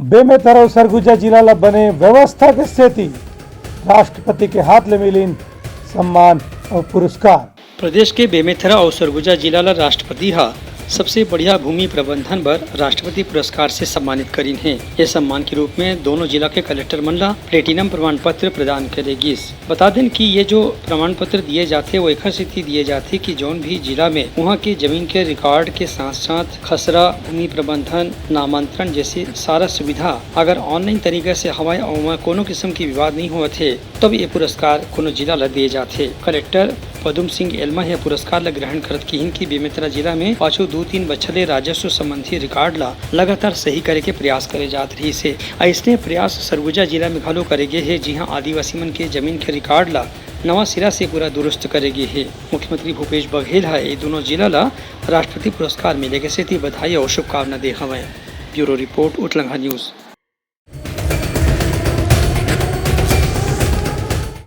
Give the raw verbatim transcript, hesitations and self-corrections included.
बेमेतरा अउ सरगुजा जिला ल बने व्यवस्था के सेती राष्ट्रपति के हाथ ले मिलिन सम्मान अउ पुरस्कार। प्रदेश के बेमेतरा अउ सरगुजा जिला ल राष्ट्रपति ह सबसे बढ़िया भूमि प्रबंधन बर राष्ट्रपति पुरस्कार से सम्मानित करिन हे। ये सम्मान के रूप में दोनों जिला के कलेक्टर मन ल प्लेटिनम प्रमाण पत्र प्रदान करे गिस। बता देन कि ये जो प्रमाण पत्र दिए जाथे, वो एखर सेती दिए जाथे कि जौन भी जिला में उहाँ के जमीन के रिकॉर्ड के साथ-साथ खसरा, भूमि प्रबंधन, नामांतरण जैसे सारा सुविधा अगर ऑनलाइन तरीका से हवय अउ ओमा कोनो किस्म के विवाद नहीं होवत हे, तब ये पुरस्कार कोनो जिला ल दिए जाथे। कलेक्टर पदुम सिंह एलमा ह पुरस्कार ल ग्रहण करत किहिन कि बेमेतरा जिला में पाछू दू तीन बछर ले राजस्व संबंधी रिकॉर्ड ल लगातार सही करे के प्रयास करे जात रहिस हे। अइसने प्रयास सरगुजा जिला में घलो करे गे हे, जिहां आदिवासी मन के जमीन के रिकॉर्ड ल नवा सिरा से पूरा दुरुस्त करे गे हे। मुख्यमंत्री भूपेश बघेल ह ये दोनों जिला ल राष्ट्रपति पुरस्कार मिले के सेती बधाई अउ शुभकामना दे हवय। Bureau report, Uthlangha news.